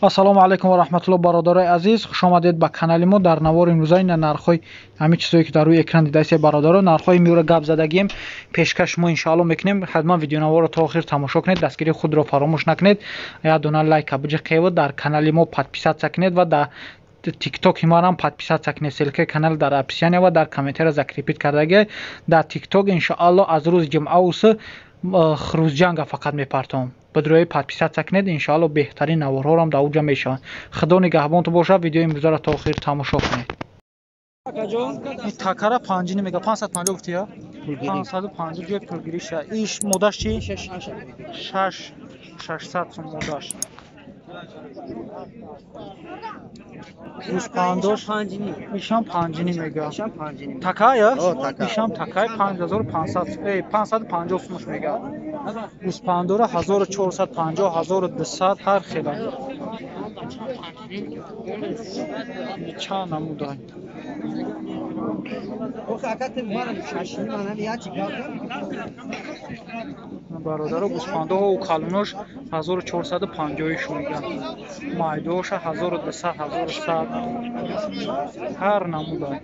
Ассалому алайкум ва раҳматуллоҳ, бародарои азиз, хуш омадед ба канали мо. Дар навори имрӯза ина нархҳои ҳамин чизое ки дар рӯи экран дидаистед, бародаро, нархҳои миёра гап задагием, пешкаш мо иншоалло мекунем. Ҳатман видеонаворро то охир тамошо кунед, дастгирии худро фаромӯш накунед, як дона лайка биҷиқеву дар канали мо подписаться кунед ва дар тиктоки марам подписаться кунед. Ссылкаи канал дар описание ва дар комментария закрепить кардагия. Дар тикток иншоалло аз рӯзи ҷумъа усы хурӯзҷанга фақат мепартом. Бидрои подписаться кунед, иншоалло беҳтарин наворҳорам дар уҷа мешаванд. Худо нигаҳбонту бошад, видеои имрӯзаро то охир тамошо кунед. Ин такара панҷини мега 550 гуфтия? 550 ҷои пулгириша. Иш модаш чи? 6 600 сум модаш. Гӯспандош ишам панҷини мега. Такая? Ишам такай 5500, 550 сумаш мега. Гӯспандора 1450, 1200 ҳар хела. Чанд намудай. Бародаро, гӯспандоҳо калонош 1450 мега. Майдоша 1200, 1100 ҳар намудай.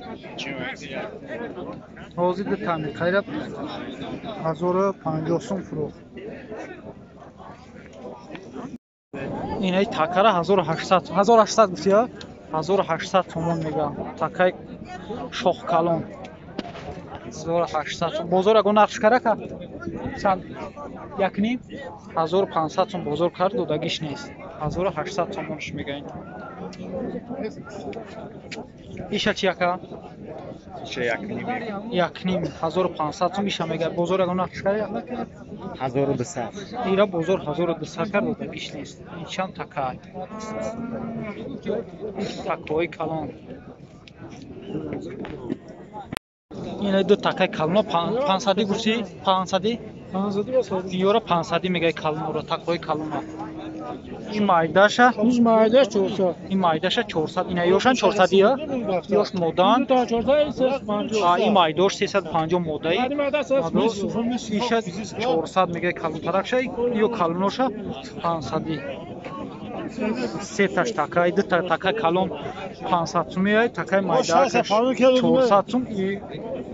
Ҳозир ду тамиқайра 1050 сум фурӯхт. Инаи такара 1800, 1800 гуфтия? 1800 сомон мега. Такаи шохкалон. 1800 сум. Бозор ягон нархш карака? Чанд? Якним? 1500 сум бозор кард, додагиш нест. 1800 сомонш мега ин. Иша чи яка? Иша якним. Якним 1500 сум иша мега. Бозор ягон нархш кард? 1200. Ира бозор 1200 кард, додагиш нест. Ин чанд такай? Такои калон. Ина ду такай калоно 500 гуфти? 500? Ёра 500 мегай калонро, такои калоно. Ин майдаша? Ин майдаш 400. Ин майдаша 400. Ина ёшан 400 ия? Ёш модан? 400. Ин майдош 350 модаи. Иша 400 мегай калонтаракша, ё калоноша 500. Сеташ такай, ду такай калон 500 сум меяй, такай майдаакаш 400 сум, и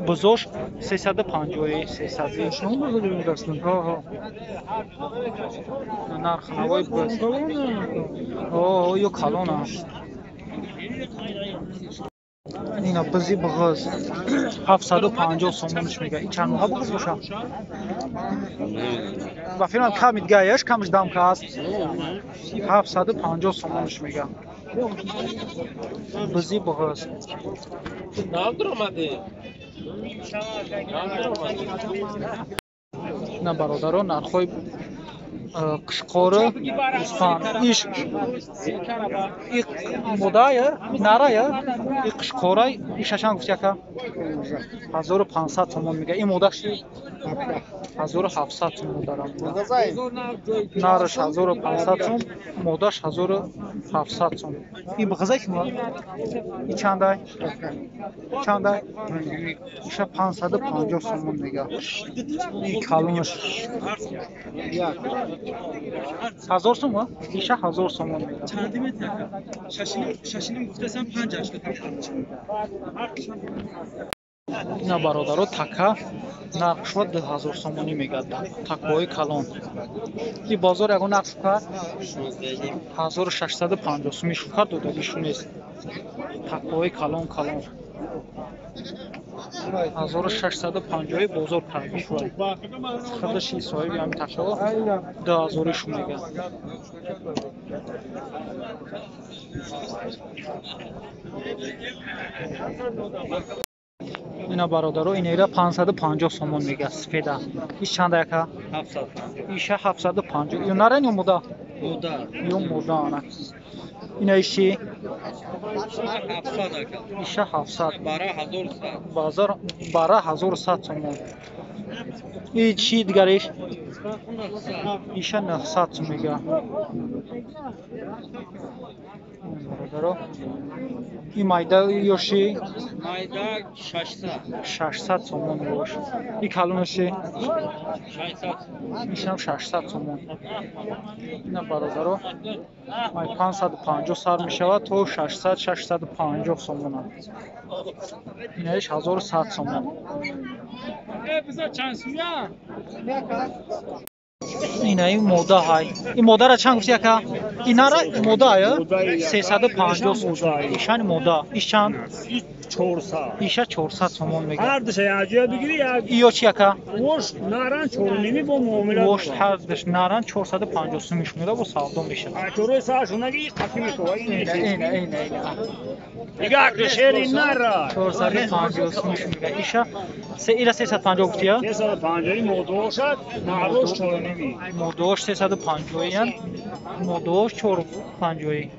бузош 350, 300. Нарх навои буз. О, ё калона. Ина бузи буғыз 750 сомониш мега. И чанд моҳа буғыз боша? Ба филмам ками дигаяш, камш дамка аст. 750 сомониш мега. Бузи буғыз. На бародаро, нархҳои қишқори гӯсфанд. Иш и модая, нарая, и қишқорай, иша чанд гуфти яка? 1500 сомон мега. И модаш 1700 сум модарам. Нараш 1500 сум, модаш 1700 сум. И бағазай ки и чандай? Чандай? Иша 550 сомон мега. И калонаш 1000 сум, иша 1000 сомон мега. Ина бародаро, така нархшва 2000 сомонӣ мега. Такои калон. И бозор ягон нарх кард? 1650 сум иш кард, додагишу нест. Такои калон калон. 1650 бозор кардишва. Худаши соҳиби ҳамин такао 2000 шу мега. Ина бародаро, инера 550 сомон мега сфеда. Иш чанда яка? 750. Иша 750. Ё нарен ё мода? Мода. Ё мода ана. Ина иши? 700 ака. Иша 700. Бара 1100. Базар бара 1100 сомон. И чи дигариш? Иша 900 сом мега. Бародаро, ин майда ёши? Майда 600. 600 сомон бош. И калонаши? 600. Ишам 600 сомон. Ина бародаро, май 550 сар мешавад то 600 650 сомона. Инаиш 1100 сомон. Ина ин мода ҳай. Ин модара чанд гуфти ака? Инара мода ҳай? 350 сомон. Ишани мода. Иш чанд? 400. Иша 400 сомон мегӯяд. Ҳар душа якҷоя бигирӣ як. Иё чи ака? Гош наран 4.5 бо муомила. Гош ҳар душ наран 450 сомон меда бо савдо мешавад. Чорои саашонаги қафи мешавад. Ина ина ина ина. Дига шери нара. 450 сомон мегӯяд. Иша се ила 350 гуфтия? 350 модошад, нарош 4.5. Модош 350-ян, модош 450.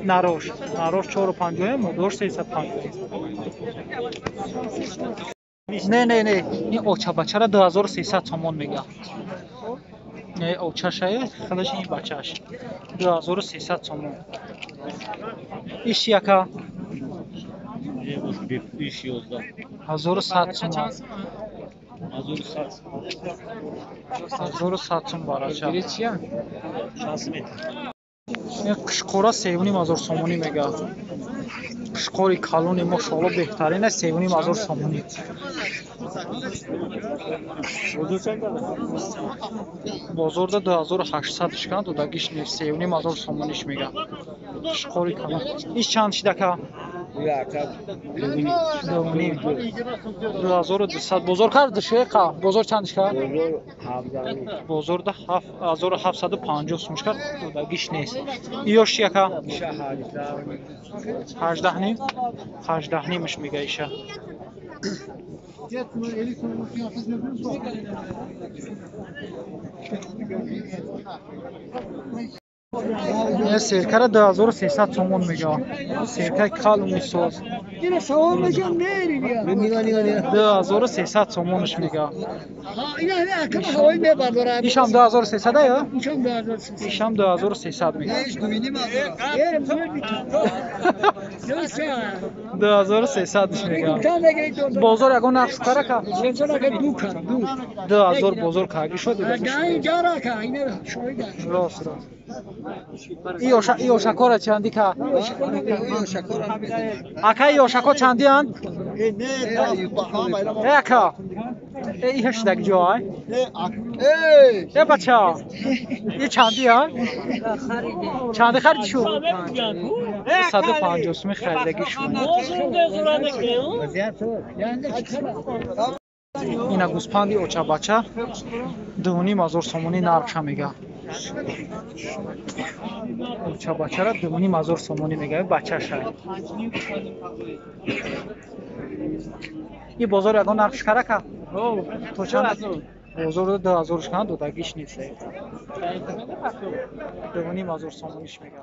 Нарош, нарош 450, модош 350. Не, не, не, ин оча бачара 2300 сомон мегӯяд. Не, очашае, худаш ин бачааш. 2300 сомон. Иш чи ака? Иш 11. 1100 сомон. 1100. 1100 сом барача. 60 метр. Ин қишқора 3500 сомонӣ мегӯяд. Қишқори калони мошоалло беҳтарин аст, 3500 сомонӣ. Бозорда 2800 шикан додагиш нест, 3500 сомониш мегӯяд. Қишқори калон. Иш чанд шид ака? 2.5. 2200. Бозор кард шеқа? Бозор чанд шикан? Бозорда 1750 сом шикан додагиш нест. Иёш чи ака? 18 ним? 18 нимаш мега иша. Серкара 2300 сомон мега. Серкаи калони соз. 2300 сомонаш мега. Ишам 2300 ая? Ишам 2300 мега. 2300 мега. Бозор ягон нарх шукара ка? 2000 бозор каги шуд. Рост, рост. Иошакора чанди ка? Ака иошако чандианд? Э ака. Э иҳашдаг ҷой. Э бача. И чандианд? Чанди хариди шуд? 150 суми харидагӣ шуд. Ина гӯспанди очабача 2500 сомонӣ нархша мега. Очабачара 2500 сомонӣ мега, бачаша. И бозор ягон нарх шикара ка? То чанд? Бозор 2000 шикана додагиш нест. 2500 сомониш мега.